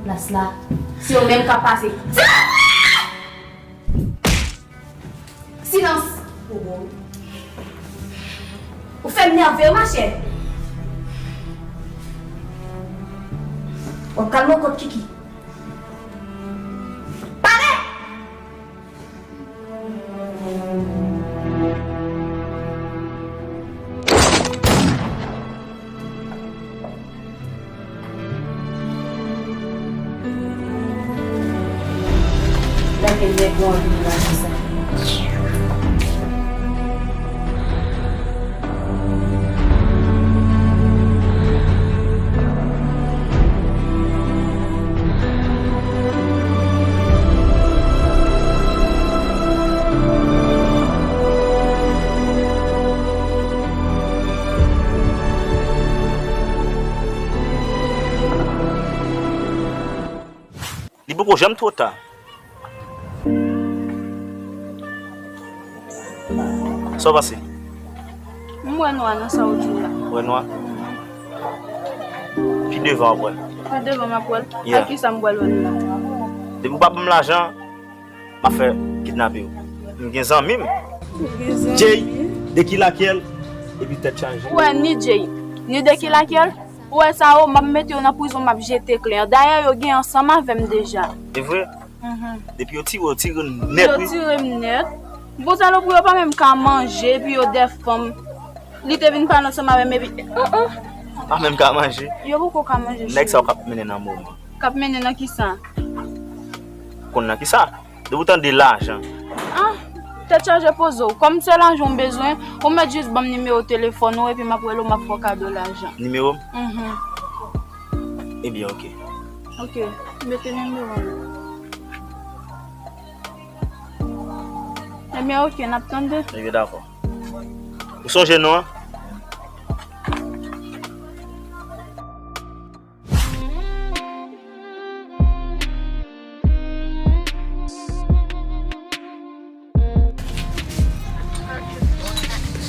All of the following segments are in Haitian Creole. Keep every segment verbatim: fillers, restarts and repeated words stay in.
Plas la, se yo menm k ap pase. Silans! Ou fè m nève wi, machè. W ap kalme w kot Kiki. Pale! Gade nèg yo anvi raje sa. Li poko janm twò ta. Sa w panse? M wè nwa nan sa w di la. Wè nwa? Pi devan w ap wè l. Pi devan m ap wè l? Yeah. Ak kisa m pral wè l la? Depi w pa ban m lajan, m ap fè kidnape w. M gen zanmi m. Ou gen zanmi? Jay, de ki lakyèl, epi tèt chaje. Ou wè ni Jay, ni de ki lakyèl? Ou wè sa yo, m ap mete yo nan prizon, m ap jete kle an. Dayè, yo gen ansanm avè m deja. E vre? Mhm. Depi yo tire, yo tire nèt, wi. Yo tire m nèt. Bon, salopri yo pa menm ka manje, epi yo dèf fanm. Li te vin pale ansanm avè m, epi, uh, uh. Pa menm ka manje. Yo poko ka manje, cheri. Nèg sa yo k ap mennen nan moman. K ap mennen nan kisa? Konn nan kisa? Depi w tande lajan. Ah, tèt chaje poze w. Kòm se lajan w bezwen, ou mèt jis ban m nimewo telefòn ou epi m ap rele w, m ap fè w kado lajan. Nimewo m? Mhm. Ebyen, oke. Oke, mete nimewo m. Ebyen, oke, n ap tande. Ebyen, dakò. Ou sonje non an?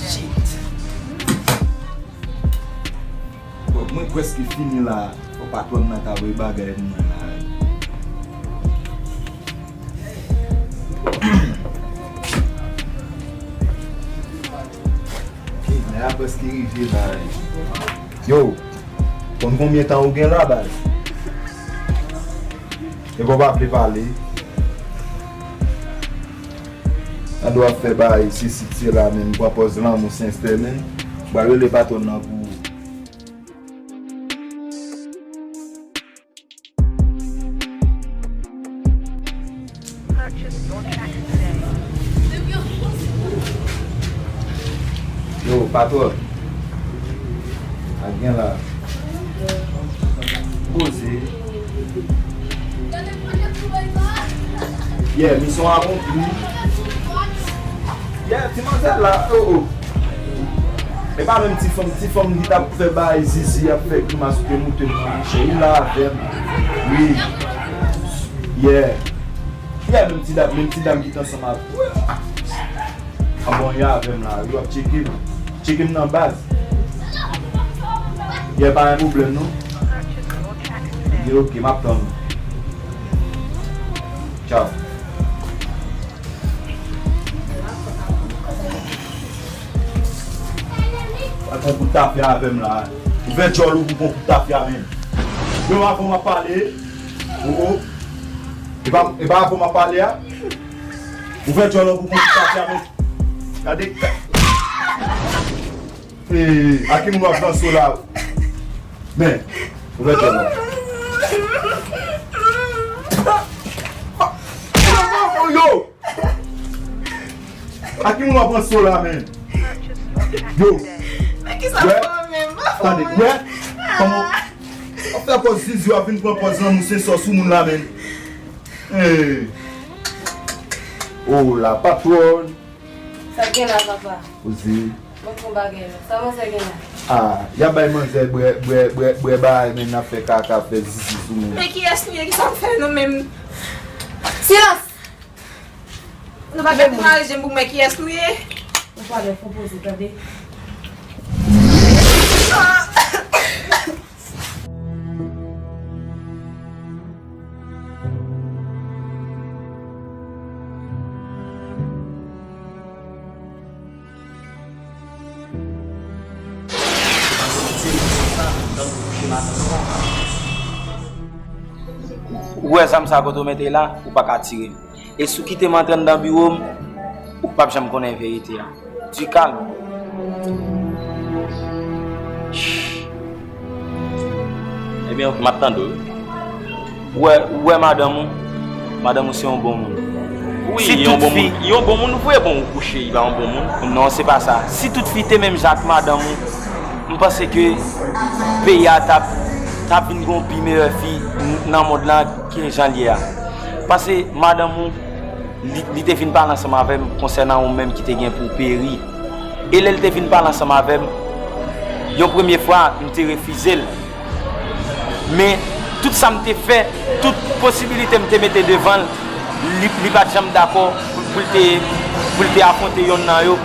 Shit. Bon, mwen prèske fini la. Fò patwòn nan ta voye bagay mwen la. Ok, lè a prèske rive la. Yo, konn konbyen tan ou gen la, baz? Epi w pa vle pale. Tande w ap fè bagay sesi sela, men pran pòz lanmou sensè, men. Ou pral rele patwòn nan pou ou. Yo, patwòn. Sa gen la. Poze. Yeah, misyon akonpli. Yeah, ti manzè la, oh, oh. E pa menm ti fanm, ti fanm ki t ap fè bagay zizi, ap fè grimas ou te moute m nan chè, ou la avè m. Wi. Yeah. Yeah, menm ti dam, menm ti dam ki t ansanm avè m. Ah bon, y avè m la, wi, w ap tcheke m. Tcheke m nan baz. Yeah, pa gen pwoblèm, non. Yeah, ok, m ap tann ou. Tchaw. Al pran kout tafya avè m la. Ouvè djòl ou pou pran kout tafya menm. Yo, avan m ap pale. Oh, oh. E pa, e pa avan m ap pale a. Ouvè djòl ou pou pran kout tafya menm. Gade. Ee, a ki moun w ap danse la? Men, ouvè djòl la. Yo! A ki moun w ap danse la, men? Yo! Men ki sa w fè menm? Tande, wè? Kòman w ap fè pòz zizi, w ap vin pran pòz lanmou sensè sou moun la, men? Ee. Oh, la patwòn. Sa k gen la, papa? Poze. Mwen pran bagay la. Sa manzè gen la? Ah, y ap bay manzè bwè, bwè, bwè, bwè bagay, men n ap fè kaka, fè zizi sou moun. Men kiyès nou ye? Kisa nou fè nou menm? Silans! Nou pa ka mare je m pou m wè kiyès nou ye? Ou pa lè fò poze, tande. Ah! Ou wè zam sa kote w mete la, ou pa ka tire l. E si w kite m antre anndan biwo m, ou p ap janm konnen verite a. Du calme. Ebyen, ok, m ap tande w. Ou wè, ou wè madanm ou, madanm ou se yon bon moun. Wi, si yon bon moun, yon bon moun vre, bon, ou kouche, li pa yon bon moun. Non, se pa sa. Si tout fi te menm jan ak madanm ou, m panse ke peyi a t ap, t ap vin gen yon pi meyè fi n-, nan mond lan ke jan l ye a. Paske madanm ou, li, li te vin pale ansanm avè m konsènan ou menm ki te gen pou w peri. E lè l te vin pale ansanm avè m, yon premye fwa, m te refize l. Men, tout sa m te fè, tout posibilite m te mete devan l, li, li pa t janm dakò pou, pou l te, pou l te afwonte yonn nan yo,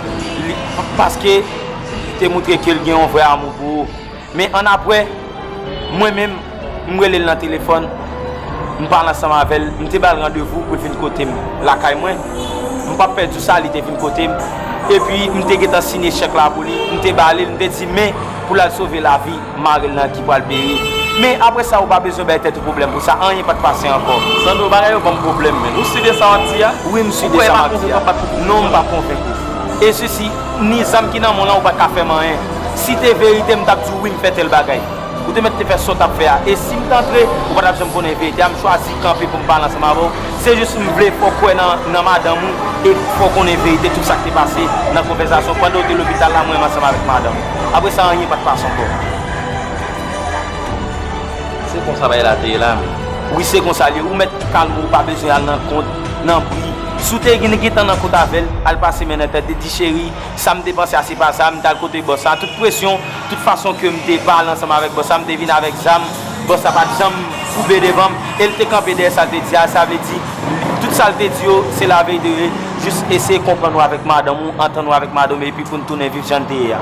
li, paske li te montre ke l gen yon vrè amou pou ou. Men annapre, mwen menm, m rele l nan telefòn, m pale ansanm avè l, m te ba l randevou pou l vin kote m, lakay mwen. M p ap pèdi sa, li te vin kote m. Epi, m te gentan siyen chèk la pou li, m te ba li l, m te di, men, pou l al sove lavi mari l nan ki pral peri. Men, apre sa, ou pa bezwen bay tèt ou pwoblèm pou sa, anyen pa t pase ankò. Sandro, bagay yo ban m pwoblèm, men. Ou si de sa w ap di a? Wi, m si de sa m ap di a. Non, m pa konvenk ou. E sesi, ni zam ki nan men w lan, ou pa t ka fè m anyen. Si te verite, m t ap di w wi, m fè tèl bagay. Ou te mèt te fè sa w t ap fè a. E si m t antre, ou pa t ap janm konnen verite a. M chwazi kanpe pou m pale ansanm avè w. Se jis m vle fè w kwè nan, nan madanm ou e fè w konnen verite tout sa k te pase nan konvèsasyon pandan w te lopital la, mwen menm ansanm avèk madanm ou. Apre sa, anyen pa t pase ankò. Se konsa bagay la te ye la, men. Wi, se konsa l ye. Ou mèt kalme w, ou pa bezwen al nan kont, nan bri. Si w te gen, gentan nan kont avè l, al pase men nan tèt li, di, cheri, sa m te panse a, se pa sa, m t al kote bòs la. Tout presyon, tout fason ke m te pale ansanm avèk bòs la, m te vin avèk zam, bòs la pa t janm koube devan m, e l te kanpe dèyè sa l te di a, sa vle di, tout sa l te di yo, se laverite yo ye. Jis eseye konprann ou avèk madanm ou, antann ou avèk madanm ou, epi pou n tounen viv jan n te ye a.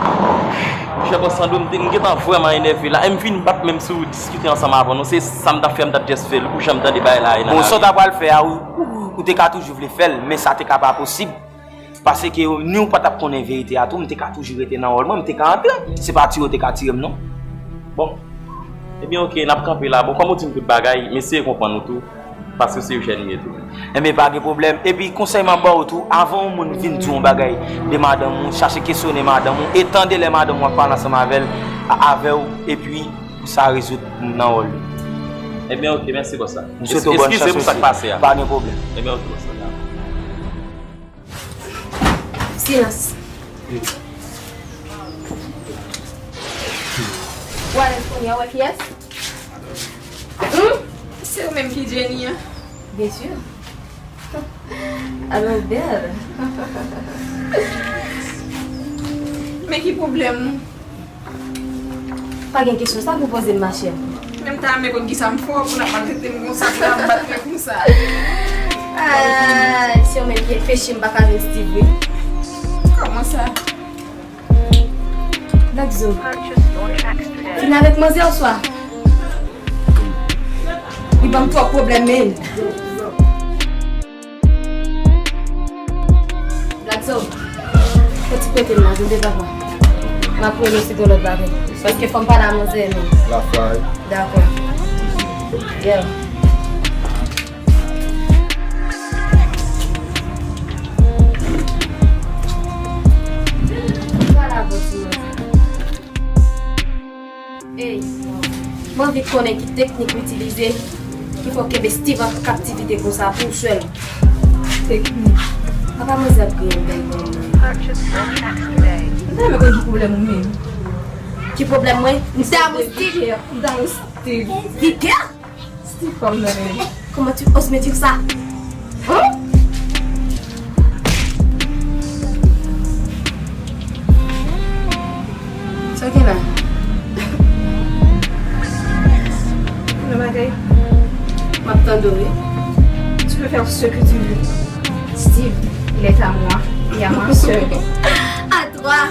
Monchè, bòs Sandro, m te, m gentan vrèman enève la, e m vin bat menm si w diskite ansanm avè w, non, se sa m t ap fè, m t ap just fè l, ou janm tande bagay la ye nan lavi. Bon, sa w ta pral fè a, ou, ou, ou te ka toujou vle fè l, men sa te ka pa posib. Paske ni w pa t ap konnen verite a tou, m te ka toujou rete nan wòl mwen, m te ka antre. Se pa tire w te ka tire m, non. Bon. Ebyen, oke, n ap kanpe la. Bon, kòm ou di m tout bagay, m eseye konprann ou tou, paske se jèn m ye tou. Ebyen, pa gen pwoblèm. Epi, konsèy m ap ba w tou, avan yon moun vin di w yon bagay de madanm ou, chache kesyone madanm ou, e tande lè madanm ou ap pale ansanm avè l, a-, avè w, epi pou sa rezoud nan wòl li. Ebyen, oke, mèsi bòs la. M swete w bòn chans osi. Eskize pou sa k pase a. Pa gen pwoblèm. Ebyen, oke, bòs la. Silans. Ou alèz kounye a, ou wè kiyès? Hmm? Se ou menm ki Jenny an? Byen si. Alò, bèl. Men ki pwoblèm ou? Pa gen kesyon sa pou poze m, machè. Men m ta renmen konn kisa m fè w pou n ap maltrete m konsa, pou n ap bat mwen konsa. Ah, si w menm ki peche m pa ka jwenn Steve, wi. Kòman sa? Black Zo. Vin avèk manzè oswa? Li ban m twòp pwoblèm, men. Black Zo, fò ti prete m la, tande papa. M ap rele w si gen lòt bagay. Paske fò m pale a manzè, men. Lafay. Dakò. Yeah. Pale avè w ti manzè. Ey, mwen anvi konnen ki teknik w itilize ki fè w kenbe Steve an kaptivite konsa pou w sèl. Teknik? Papa manzè ap griyen m bèl mwen. M ta renmen konn ki pwoblèm ou menm. Ki pwoblèm mwen? M damou Steve. M damou Steve. Vigè? Steve pa m nan men. Comment tu oses me dire ça? Hein? Sa w gen la? Yon bagay. M ap tande w, wi. Tu peux faire ce que tu veux. Steve, il est à moi et à ma sœur. À toi.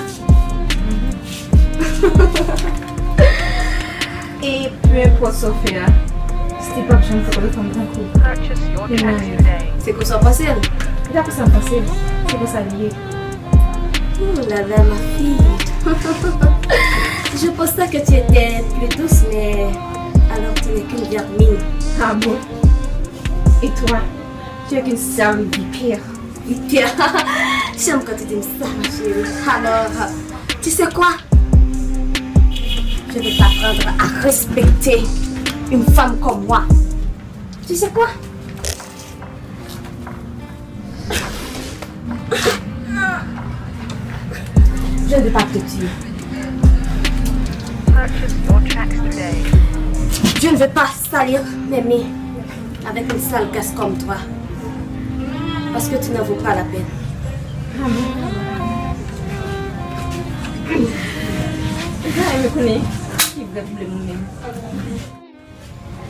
E peu importe sa w fè a, Steve p ap janm fè kòl fanm tankou w. Se konsa w panse l? Se pa konsa m panse l. Se konsa l ye. Ouh là là, ma fille. Je pensais que tu étais plus douce, mais alors tu n'es qu'une vermine. Ah bon? Et toi? Tu es qu'une sale vipère. Vipère. J'aime quand tu dis ça, ma chérie. Alors, tu sais quoi? Je vais t'apprendre à respecter une femme comme moi. Tu sais quoi? Je ne vais pas te tuer. Purchase your tracks today. Je ne vais pas salir mes mains avec une sale graisse comme toi. Parce que tu n'en vaux pas la peine. Amen. Mwen konnen ki vrè pwoblèm ou menm.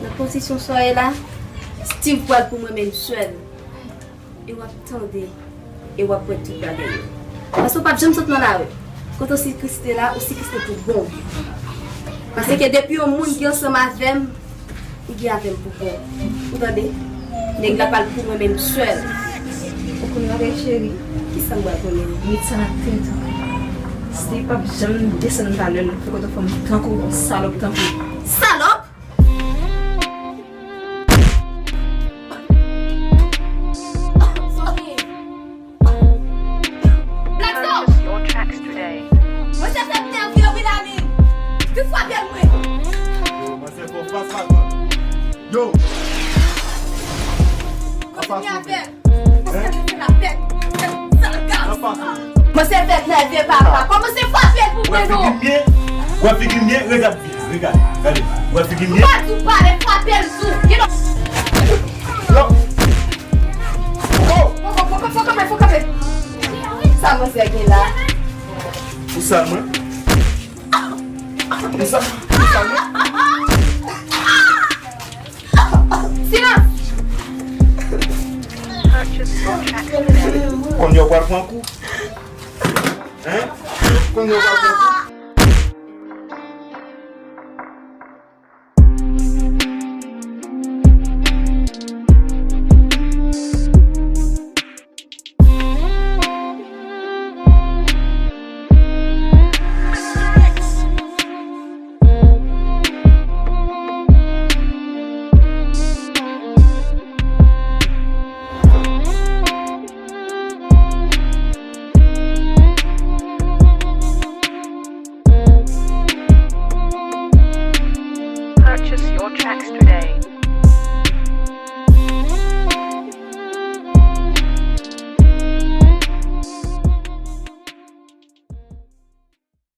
Nan pozisyon sa w ye la, Steve pral pou mwen menm sèl. E w ap tande, e w ap wè tout bagay yo. Paske w p ap janm sot nan lari. Kote w sikriste la, ou sikriste pou bon. Paske depi yon moun ki ansanm avè m, li gen avè m pou bon. Ou tande? Nèg la pral pou mwen menm sèl. Ou konn bagay cheri? Kisa m pral konnen? Met sa nan tèt ou. Steve p ap janm desann valè l, fè kote fanm tankou w, salòp tankou w. Salòp? Black Soul! Purchase your tracks today. Mwen se fèk nèvyè wi Lamine. Ki frape mwen? Yo, mwen se fò fas la, kwa. Yo! Kontinye avè l. Hein? Mwen se fèk la pèt. Sal gaz. Mwen se fèk nèvyè papa. Kòmanse frape l pou mwen non. Wè figi m ye, wè figi m ye, regad. Regarde, regardez. Wè figi m ye. Ou pa di w pale, frape l tou. Yo. Oh. Fò, fò, fò, fò kanpe, fò kanpe. Sa manzè gen la? Ou sal mwen? Ou sal, ou sal mwen? Silans! Kounye a w pral pran kou. Hein? Kounye a w pral pran kou. Purchase your tracks today.